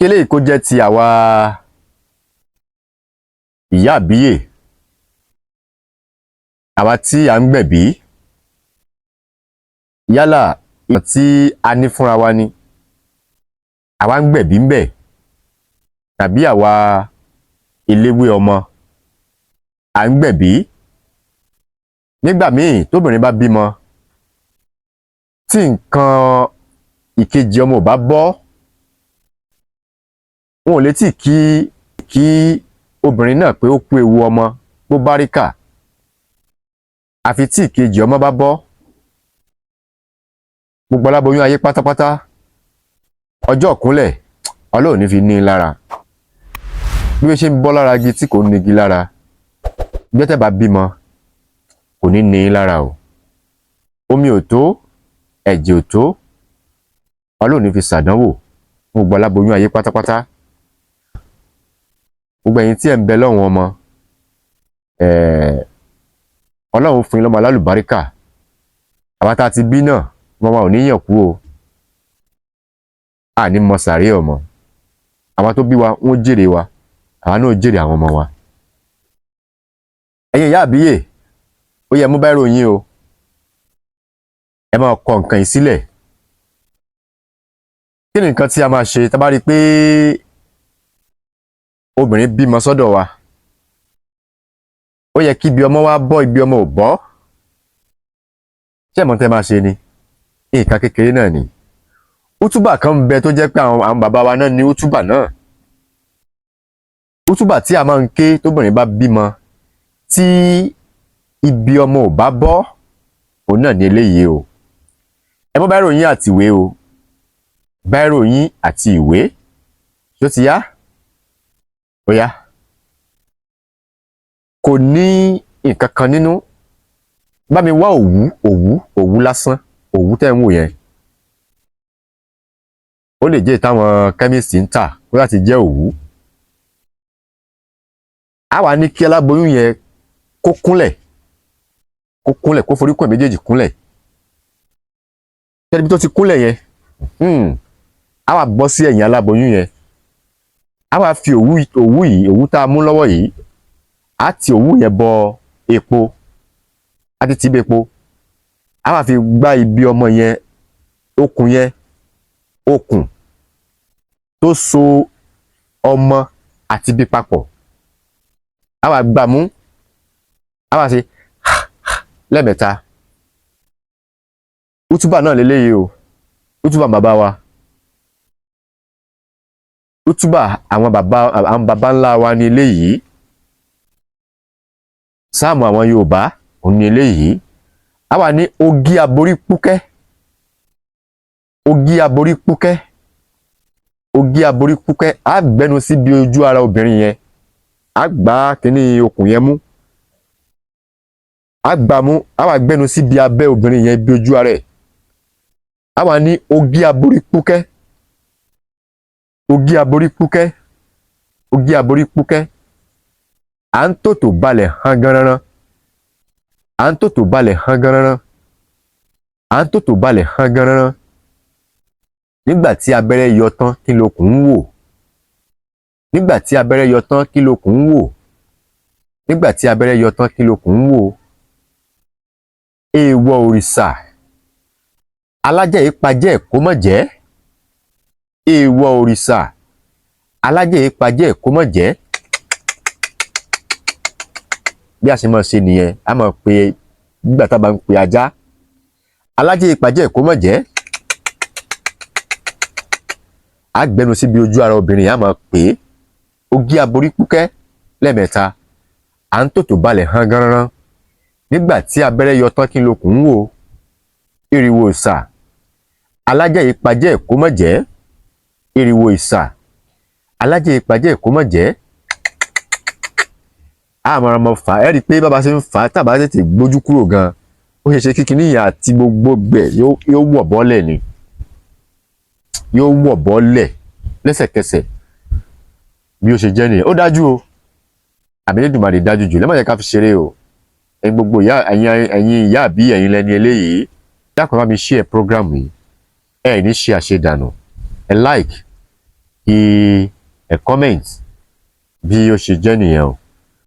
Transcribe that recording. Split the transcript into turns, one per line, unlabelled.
Kí eléyìí kó jẹ́ ti àwa ìyá àbíyè, àwa tí à ń gbẹ̀bí, yálà ìmọ̀ tí a ní fúnra wa ni àwa ń gbẹ̀bí ń bẹ̀, tàbí àwa eléwé ọmọ à ń gbẹ̀bí. Nígbà míì, tóbìnrin bá bímọ, tí nǹkan ìkejì ọmọ ò bá bọ́, wọn ò lè tí kí obìnrin náà pé ó kú ewu ọmọ, bó báríkà, àfi tí ìkejì ọmọ bá bọ́. Gbogbo aláboyún ayé pátápátá, ọjọ́ ìkúnlẹ̀, Ọlọ́run ní fi ní í lára. Bí ó ṣe ń bọ́ lára igi tí kò nígi lára, bí tẹ́ bá bímọ, kò ní ní í lára o. Omi ò tó, ẹ̀jẹ̀ ò tó, Ọlọ́run ní fi ṣàdánwò fún gbogbo aláboyún ayé pátápátá. Gbogbo ẹ̀yin tí ẹ̀ ń bẹ lọ́wọ́n ọmọ, Ọlọ́run fún yín lọ́mọ alálùbáríkà. Àwa tá a ti bí náà, ọmọ wa ò ní yàn kú o, àní mọ sàárè ọmọ. Àwọn tó bí wa, wọ́n jèrè wa, àwa náà jèrè àwọn ọmọ wa. Ẹ̀yin ìyá àbíyè, ó yẹ mú biro yín o, ẹ máa kọ nǹkan yìí sílẹ̀. Kí ni nǹkan tí a máa ṣe tá a bá rí i pé obìnrin bímọ sọ́dọ̀ wa, ó yẹ kí ibi ọmọ wa bọ́, ibi ọmọ ò bọ́? Ṣé ẹ mọ̀ tẹ́ máa ṣe ni? Nǹkan kékeré náà ni. Útúbà kan ń bẹ tó jẹ́ pé àwọn bàbá wa náà ní útúbà náà, útúbà tí a máa ń ké tóbìnrin bá bímọ tí ibi ọmọ ò bá bọ́, òun náà ní eléyìí o. Ẹ mú biro yín àti ìwé o, biro yín àti ìwé. Ṣó ti yá? Ó yá. Kò ní nǹkan kan nínú. Bá mi wá òwú, òwú, òwú lásán, òwú tẹ́ ń wò yẹn. Ó lè jẹ́ ìtàwọn chemist ń tà, kó láti jẹ́ òwú. A wà ní kí aláboyún yẹn kó kúnlẹ̀, kó kúnlẹ̀, kó foríkún ẹ̀ méjèèjì kúnlẹ̀. Tẹ́lẹ̀ bí tó ti kúnlẹ̀ yẹn, a wà bọ́ sí ẹ̀yìn aláboyún yẹn, a wà fi òwú, òwú yìí, òwú tá a mú lọ́wọ́ yìí, a ti òwú yẹn bọ epo, a ti tì í bọ epo, a wà fi gbá ibi ọmọ yẹn, okùn yẹn, okùn tó so ọmọ àti ibi papọ̀. A wà gbà mú, a wà ṣe lẹ́ẹ̀mẹ́ta. Útúbà náà lélẹ́yìí o, útúbà bàbá wa, útúbà àwọn bàbá ńlá wa ní eléyìí. Sáàmù àwọn Yorùbá òun ní eléyìí. A wà ní ogi aborí púkẹ́, ogi aborí púkẹ́, ogi aborí púkẹ́. A gbẹnu síbi ojú ara obìnrin yẹn, a gbá kínní okùn yẹn mú, a gbà mú, a wà gbẹnu síbi abẹ́ obìnrin yẹn, bí ojú ara ẹ̀. A wà ní ogi aborí púkẹ́, ogi aborí púkẹ́, ogi aborí púkẹ́. À ń tòtò balẹ̀ hàn gan-an, à ń tòtò balẹ̀ hàn gan-an, à ń tòtò balẹ̀ hàn gan-an. Nígbà tí abẹ́rẹ́ yọ tán, kí lokùn ń wò? Nígbà tí abẹ́rẹ́ yọ tán, kí lokùn ń wò? Nígbà tí abẹ́rẹ́ yọ tán, kí lokùn ń wò? Èèwọ̀ òrìṣà, alájẹ́ ìpajẹ́ kó mọ̀ jẹ́. Èèwọ̀ òrìṣà, alájẹ́ ìpajẹ́ kó mọ̀ jẹ́. Bí a ṣe máa ṣe nìyẹn, a máa pe nígbà tá a bá ń pe ajá, alájẹ́ ìpajẹ́ kó mọ̀ jẹ́. A gbẹnu síbi ojú ara obìnrin yẹn, a máa pè é, ogi aborí púkẹ́ lẹ́ẹ̀mẹ́ta, à ń tòtò balẹ̀ hàn gánran. Nígbà tí abẹ́rẹ́ yọ tán, kí n lokùn ń wò? Ìrìwò ìsà, alájẹ́ ìpajẹ́ kó mọ̀ jẹ́. Ìrìwò ìsà, alájẹ́ ìpajẹ́ kó mọ̀ jẹ́. A máa mọ fà á, ẹ rí i pé bàbá ṣe ń fà á, tàbá tètè gbójú kúrò gan, ó ṣe ṣe kíkiní yẹn àti gbogbo gbẹ̀ yóò wọ̀ bọ́lẹ̀ ni, yóò wọ̀ bọ́lẹ̀ lẹ́sẹ̀kẹsẹ̀. Bí ó ṣe jẹ́ nìyẹn. Ó dájú o, àbí Elédùmarè dájú jù. Lẹ́mọ̀ yẹn ká fi ṣeré o. Ẹ̀yin gbogbo ìyá, ẹ̀yin ìyá àbí ẹ̀yin lẹ́ni eléyìí, dákun, bá mi share program yìí. Ẹ ní ṣe àṣedànù. Ẹ like. Kí ẹ comment. Bí ó ṣe jẹ́ nìyẹn o.